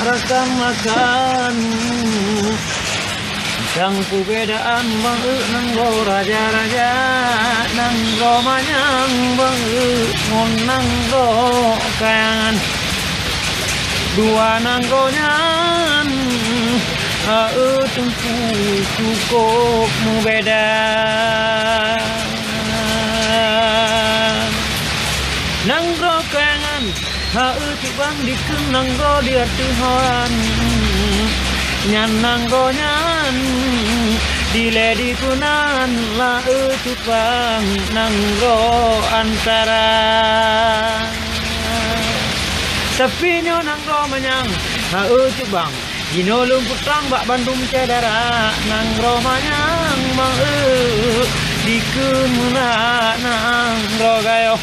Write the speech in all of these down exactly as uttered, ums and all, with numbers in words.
Rakan-rakan, sang peubedaan bang eu nanggroe raja-raja, nanggroe manyang bang eu ngon nanggroe kayangan. Dua nanggroe nyan, ha eu teungku cukôp meubeda. Nanggroe kayangan, ha eu cit bang dikeue nanggroe di ateueh hawan. Nyan nanggroe nyan dilée dikeunan, la eu cit bang nanggroe antara. Tapi nyoe nanggroe manyang, ha eu cit bang, jinoe lôn peutang bak bandum syedara, nanggroe manyang bang eu dikeue meunan nanggroe gayoh.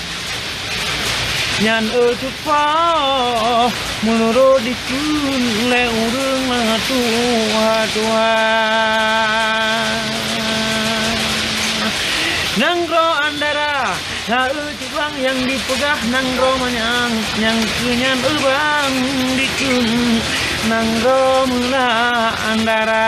Nyan eu tuha, meunurot dikeue lé ureuëng tuha-tuha. Nanggroe antara, ha eu cit bang nyang jipeugah nanggroe manyang, nyang keu nyan eu bang dikeue nanggroe meula antara.